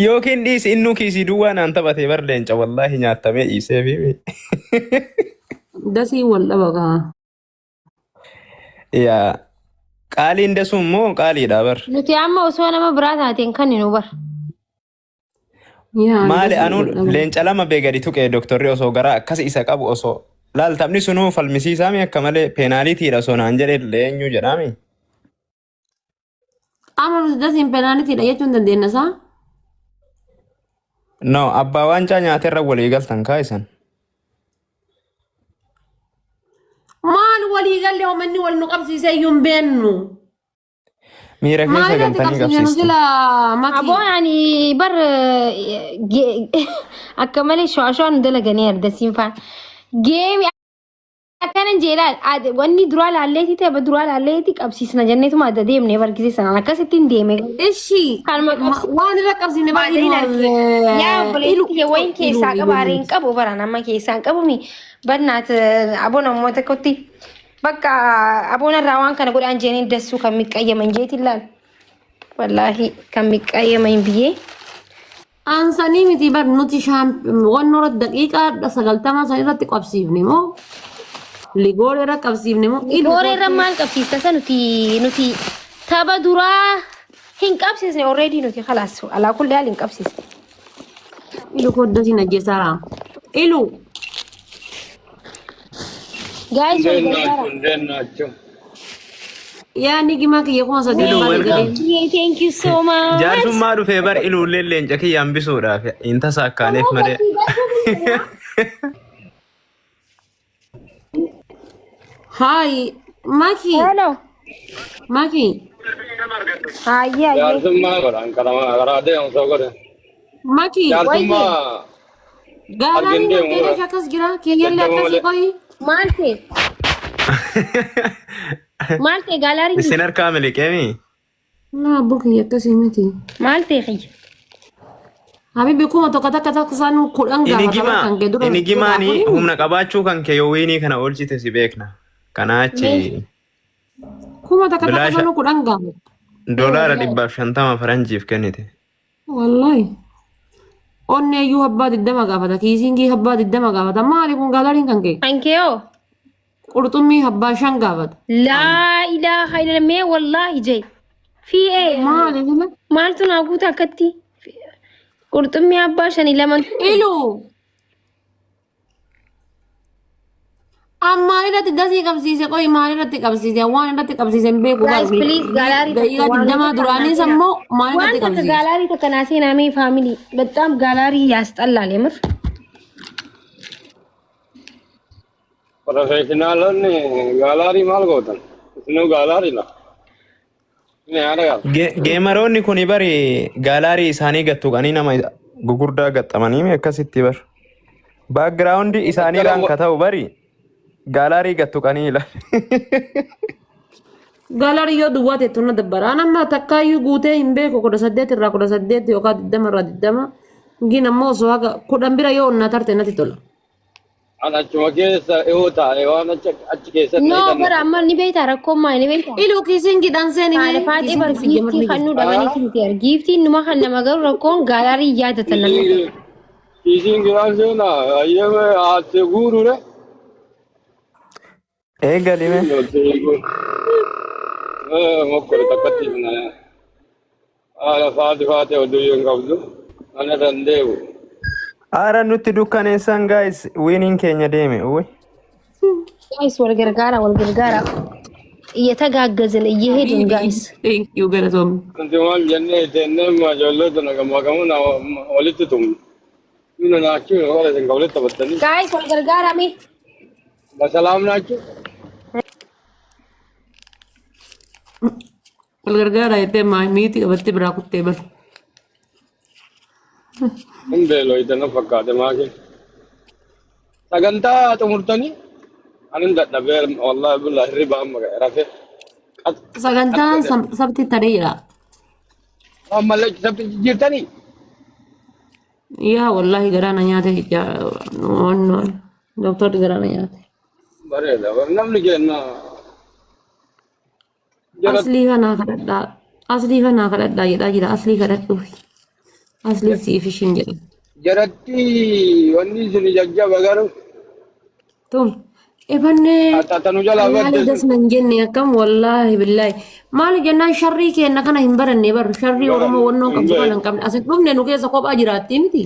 Yookiin dhiisi innuu kiisii duwwaa naan taphate bar leenca wallaahi nyaatamee dhiisee fi. Dasii wal dhaba kaa. Yaa qaaliin dasuu immoo qaaliidha bar. Nuti amma osoo nama biraa taateen kan nu bar. Yaa Maali dasii anuu wal dhaba. leenca lama bee gadi tuqee doktorri osoo garaa akkas isa qabu osoo laal taphni sunuu falmisiisaami akka malee peenaaliitiidha osoo naan jedhe leenyuu jedhaami. Amma nuti dasiin penaanitiidha jechuun dandeenya isaa. No abbaa waancaa nyaaterra walii galtan kaa'isan. Maal walii galle homanni wal nu qabsiisee iyyuu hin beennu. Miira keessa Maal irratti galtanii qabsiisne nu qabsiistu. sila makii. Aboo ani bar akka malee shawaa shawaa nu dalaganii ardasiin faan. Geemi akkanan jeelaal wanni duraa laalleetii tapha duraa laalleetii qabsiisna jenneetuma adda deemnee bargisee sanaan akkasittiin deeme. Ishi Kanuma qabsiisne. waan irra qabsiisne baay'ee Maadaliin arge. Yaa obboleetti kiyya wayin keessaa qaba hareen qabu baran amma keessaa hin qabu mi barnaat aboon ammoo tokkotti bakka aboon irraa waan kana godhaan jeenii dassuu kan miqqayyaman jeetiin laal. Wallaahi kan miqqayyaman biyyee. Aansanii miti bar nuti wannoo irratti daqiiqaa 90 san irratti qabsiifne moo ligooree irra qabsiifne moo ilu Ligooree irra maal qabsiista isa nuti nuti tapha duraa hin qabsiisne already nuti khalaas alaa kulli haal hin qabsiisne. Ilu kodda sin ajjeesaara. Ilu Guys wal እንዴት gargaara. ናችሁ? እንዴት ናችሁ? yaa ni gimaa kiyya 3000 Ilu baay'ee welcome. galee. Thank you so much. Jaarsummaa dhufee bar iluullee leenca kiyya hambisuudhaaf hin tasaakkaaneef malee. Hayi maki Hello. maki Hayyee hayyee. Jaarsummaa godhan karaa deemu osoo godhan. maki Jaarsummaa gaalaanii argin deemu manteeleef godhan. akkas jira kiyyallee Jajjaba akkasii malee. qoyi. Maal ta'e? Maal ta'e gaalaariin Isin harkaa miliqeemi? Naa abboo kiyya akkasii miti. Maal ta'e kiyya? Habibi 1000 takka takka isaan 10 gaafata Inigimaa kan kee dura dura inigimaani afuriin. humna qabaachuu kan kee yoo wiinii kana oolchite si beekna. Kanaa achi 1000 takka takka bilaasha isaan 10 gaafata. doolaara 150 faranjiif kennite. Wallahi. Onnee iyyuu abbaa 20 gaafata. Kiisingii abbaa 20 gaafata. Maali kun gaalariin kan kee? Kan kee hoo? Qurxummii abbaa 5 gaafata. Laa ilaaha illallah mee wallaahi jee. Fi ee Maali kun? maaltu naa guuta akkatti? Qurxummii abbaa shanii lama. Ilu. Ammaan irratti dasii qabsiise qoyi maal irratti qabsiise waan irratti qabsiise hin beeku Guys please gaalaarii takka daqiiqaa waan 20 takka naa duraanii seenaa. sammoo maal Waan irratti takka qabsiise. gaalaarii takka naa seenaa mee faamilii. በጣም ጋላሪ ያስጠላል የምር። Profeeshinaalonni gaalaarii maal gootan? Isinuu gaalaariidha. Inni haala gaala. Geemaroonni kuni bari gaalaarii isaanii gattuqanii nama gugurdaa gaxxamanii mi akkasitti bar. Baakgiraawundi isaanii Jala irraan ka ta'u bari gaalaarii gattuqanii ilaali. Gaalaarii yoo duwwaa teettu na dabbara. An amma takkaayyuu guutee hin beeku 18 irraa 18 yookaan 20 irraa 20. Gin ammoo osoo haga 10 bira yoo onnaa tarte natti tola. An achuma keessa yoo taa'e waan achi achi keessatti No hidhanne. bara amma ni beektaa rakkoon maal ni beektaa? Iluu kiisiin gidhaan seeni Haala mee faaxee kiisiin bar si giiftii jamarni kan nu jirti. dhabaniiti miti giiftiin numa kan nama garuu rakkoon gaalaarii yaadatan namni kun. Kiisiin giraan seenaa ayyame haate guurure. Eegalime. Mokkore takkatti haala faati faati oduu hin qabdu. Ana dandeebu. Aara nutti dukkaneessan guys wiiniin keenya deeme. Uy. Guys wal gargaara wal gargaara. እየተጋገዝን እየሄድን ጋይስ Thank you galatoomne. Wanti maal jennee jennee ijoollee tana gammagamuu walitti tumne. Nuna naachuu yoo isin walitti taphattanii. ጋይስ wal gargaara mee Basalaam naachuu. Wal gargaara jettee miitii qabattee biraa kuttee balu. Hin beelooyte na fakkaate maakin. Sagantaa xumurtanii anin dadhabee wallahi billahi hirriba amma ga'e rafee. Qat qat Sagantaan godhe. sabti taree jira. Ammallee sabti jijjiirtanii. Yaa wallahi garaa na nyaate doktorri garaa na nyaate. Bareeda. Namni kenna jala Aslii kanaa kadhadhaa. Aslii kanaa kadhadhaa jedhaa jira. Aslii kadhadhuufi. Aslii siif ishiin jedha. Jaratti wanni isin jajjaba garuu Tum. Ebannee Atanu jalaa maali badde das sun. nan jenne akkam wallaahi billaahi. Maali jennaan sharrii keenna kana hin baranne bar sharrii Hin Oromoo baranne. wannoo Hin qabdu kana beeku. hin qabne asin dhufne nu keessa kophaa jiraattii miti.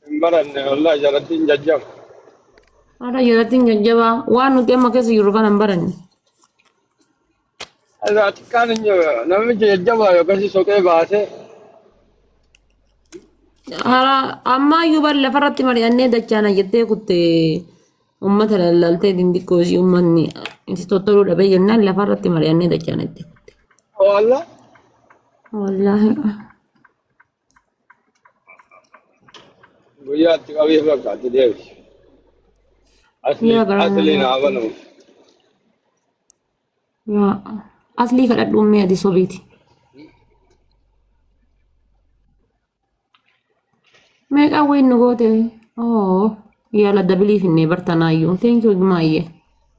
Hin baranne wallahi jaratti hin jajjaba. Haadha jalatti hin jajjabaa waan nuti amma keessa jirru kana hin baranne. Irraa xiqqaan hin jiru. Namichi jajjabaa yookaas soqee baasee Hara ammaa iyyuu bar lafarratti mari'annee dachaana jettee kutte uummata lallaaltee dindiqqoo isii uummanni itti tottoluu dhabee jennaan lafarratti mari'annee dachaana jettee kutte. walla Wallaahi. guyyaatti qabee fakkaatti deebisi. Asli Yaa garaa asli naa banamu. Yaa aslii kadhadhuun mee ati sobiiti. Meeqaa wayin nu goote? Oo yaala dabilii finnee bartanaayyuu. Thank you maayyee.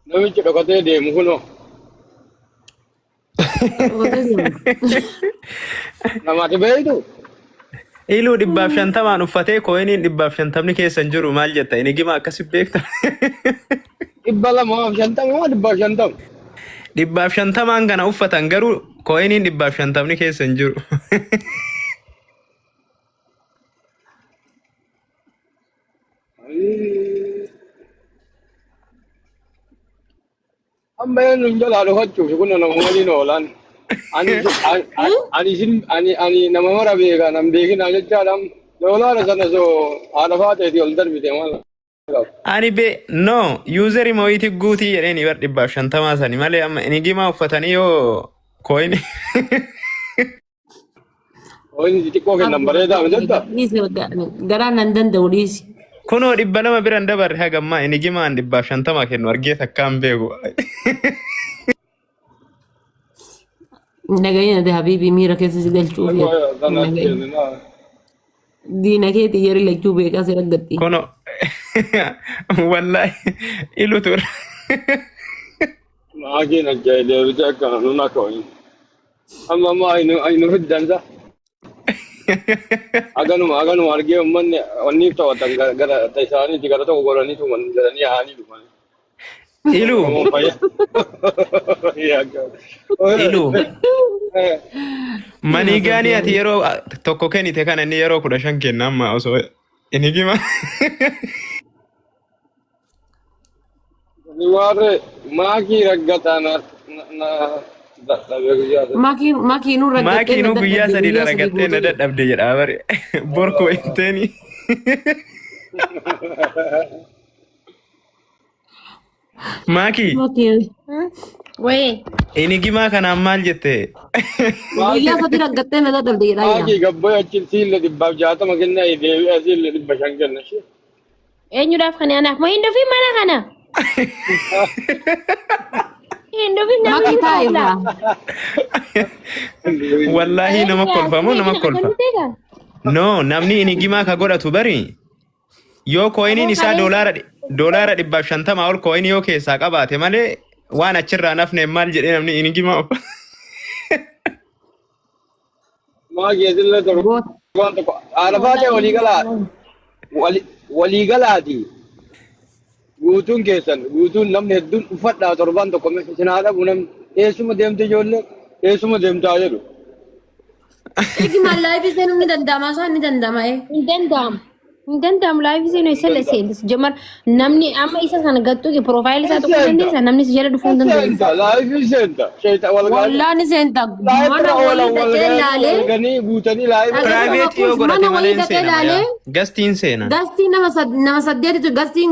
Namichi dhokatee deemu kunoo Dhokatee deema. namatti beektu. Iluu 150n uffatee kooyiniin 150ni keessa hin jiru maal jetta? Inni gima akkasi beekta. 250 moo 150? 150n kana uffatan garuu kooyiniin 150ni keessa hin jiru. Amma eenyuun jalaa dhokachuuf kun nama waliin oolan. Ani ani isin ani ani nama mara beeka nan beekinaa jechaadha. Doolaara sana osoo haadha faateetii ol darbite maal qaba? Ani be no yuuzerii mooyitii guutii jedheen bar 150 sani malee amma inni gimaa uffatanii yoo kooyinii. Ho'iin xixiqqoo kennan bareedaa miti jettaa? Dhiisi garaan nan danda'u dhiisi. Kunoo 200 biran dabarre hagammaa inni gimaan 150 kennu argee takkaan beeku. Nagayina ati habiibii miira keessa si galchuuf jedha. Diina keetii yeroo lachuu beekaa si raggatti. Kunoo wallaahi ilu ture. Maakiin ajjaa'e deebitee akkana nun akka ho'iin. Amma amma ayinu fiddansa. Haganuma haganuma argee uummanni wanniif taphatan gara isaaniiti gara tokko godhanii tuman jedhanii haanii dhufan. Ilu Oromoon fayyaa. ilu manii gaanii ati yeroo tokko kennite kana inni yeroo 15 kenna amma osoo inni gima. Warri maakii raggataa na na dadhabe guyyaa sana. Makii makiinuu raggattee na Maakiinuu guyyaa dadhabde sadii na guyyaa sadii ragattee na guutuu. dadhabde jedha bare borkoo hinteeni. Maakii Makiin Wayee. inni gimaa kanaan maal jette? guyyaa Maakii sadii raggattee na dadhabde jedhaa jira. maakii gabboo achi siille 160 kenna deebi'ee siille 500 kenna. Eenyudhaaf kan anaaf moo hin dhufin mana kana? Hin dhufin namni Makii taa'e irraa. irraa. Wallaahi nama kolfa moo nama kolfa? No namni inni gimaa ka godhatu bari yoo kooyiniin isaa doolaara 150 ol kooyinii yoo keessaa qabaate malee waan achirraa nafne maal jedhee namni inni gimaa of. Maakii asillee Goota. torbaan tokko haadha faatee walii galaa walii galaati. Guutuun keessan guutuun namni hedduun uffadhaa torbaan tokko isin haa dhabu namni eessuma deemte ijoollee eessuma deemtaa jedhu. Eegi laayifii seenuun ni danda'ama isaan ni danda'ama ee. Hin danda'amu. Hin danda'amu laayifii seenuu isa seentis. Jamar namni amma isa sana gattuu piroofaayilii isaa tuquu dandeessa namni si jala dhufuu hin danda'u. Seenta laayifii seenta sheeta wal gaanii Wallaan ni seenta laayifii mana oolan wayii wal dhaqee gaanii laalee wal ganii guutanii laayifii Dhaggeeffama Piraayiveetii yoo kuus godhate mana malee wayii hin dhaqee seenama laalee yaa. Gastiin seena. gastii nama saddeetitu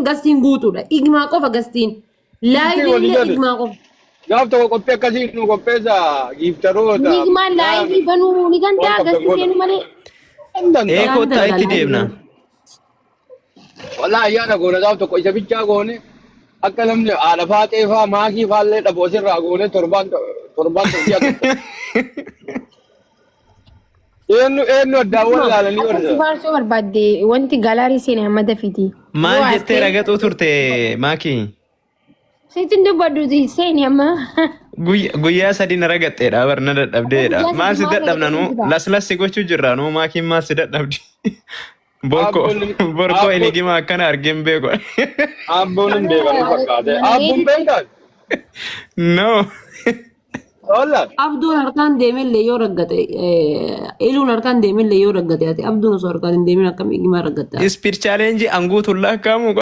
gastiin guutuudha. Igmaa qofa gastiin. walii Laayiviin illee gale. igmaa qofa. Gaaf tokko qophii akkasii nu qopheessa giiftaroota. Nigmaan laayifii banuu ni Waan danda'a qabdan gastii godha. seenuu malee. Hin Ee danda'a. kottaa itti deemna. Walaa ayyaana goone gaaf tokko isa bichaa goone akka namni haadha faaxee faa maakii faallee dhabu asirraa goone torbaan torbaan tokko ji'a tokko. Eenyu eenyu addaan wal ilaalanii Akka si warra. faarsuu barbaadde wanti galaarii seenee amma dafiti. Maal jettee ragaxuu turte maakii? Sitti hin dubbadduuti seeni amma. Guyyaa 3 na ragaxxeedha bar na dadhabdeedha. Guyyaa 3 Maal si maal dadhabna nuu ragaxxee jirta? laslassi gochuu jirra nuu maakiin maal si dadhabdi. Borkoo Abboon borkoo abboon enigima akkana argeen beeku. abboon hin beekan nu fakkaate. Abboon beekan. No. Olla. Abduun harkaan deemellee yoo raggate iluun harkaan deemellee yoo raggate ati abduun osoo harkaan hin deemin akkam higimaa raggatta. Speed challenge anguutullaa akkaamuu.